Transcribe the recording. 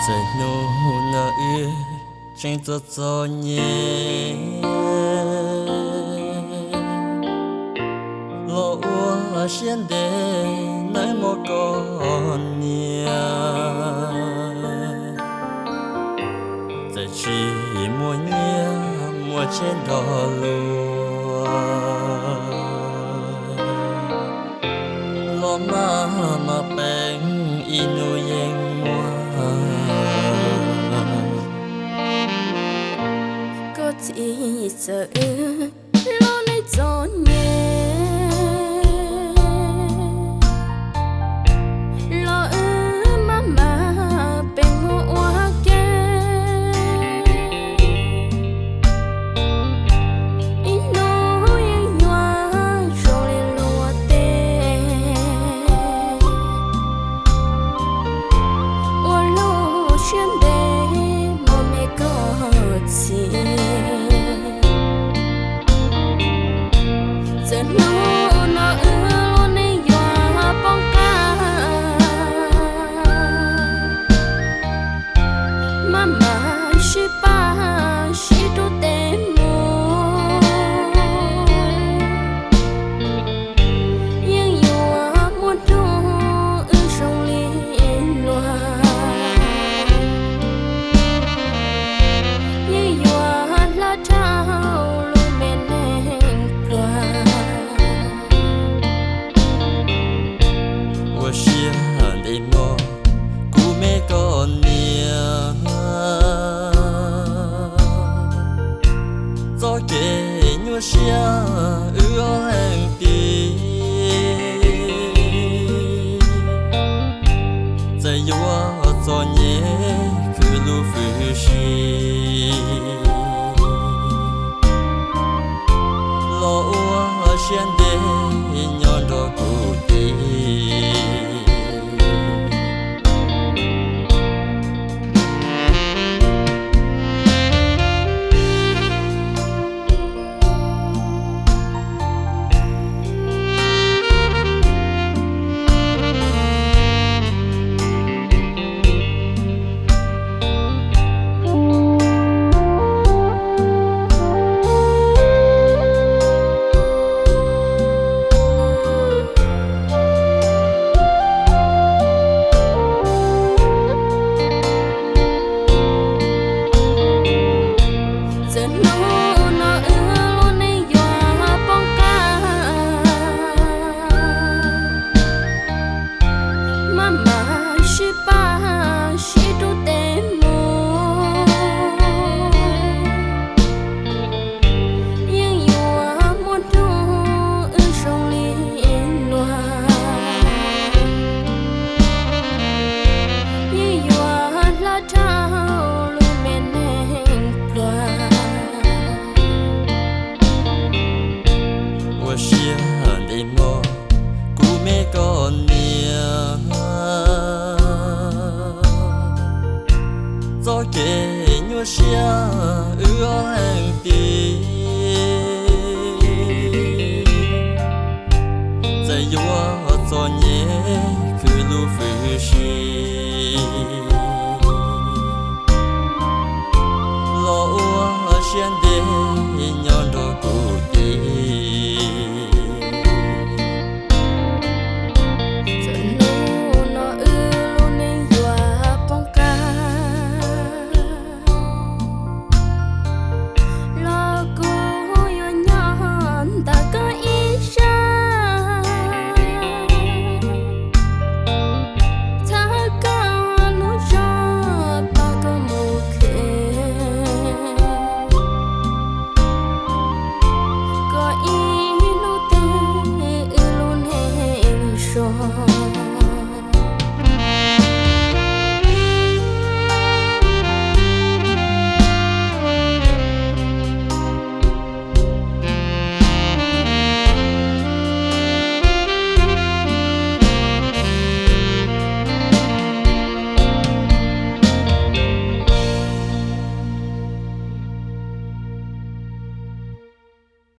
Txawm hnub no wb tseem txom txom nyem los ua siab ntev nawb mog koj niam. Txawm tsis muaj nyiaj muaj tsheb nrog luag los maj mam peem ib hnub yeej muaj. Koj txiv txawm wb lub neej txom nyem los wb maj mam peem mus ua ke. Ib hnub yeej yuav zoo li luag tej, ua lub siab ntev mog me koj txiv. Txawm hnub no wb lub neej yuav poob qab, maj mam sib pab sib rub tes mus, yeej yuav muaj hnub wb zoo li luag. Yeej yuav hlab dhau lub me neej pluag. Ua siab ntev mog kuv me koj niam, txoj kev nyuaj siab wb ob leeg tiv. Txawm yuav txom nyem khwv lub hwj si los ua siab ntev nyob nrog kuv tiv. Txawm hnub no wb lub neej yuav poob qab, maj mam sib pab sib rub tes mus, yeej yuav muaj hnub wb zoo li luag. Yeej yuav hlab dhau lub me neej pluag. Ua siab ntev mog kuv me koj niam, txoj kev nyuaj siab wb ob leeg tiv. Txawm yuav txom nyem khwv lub hwj si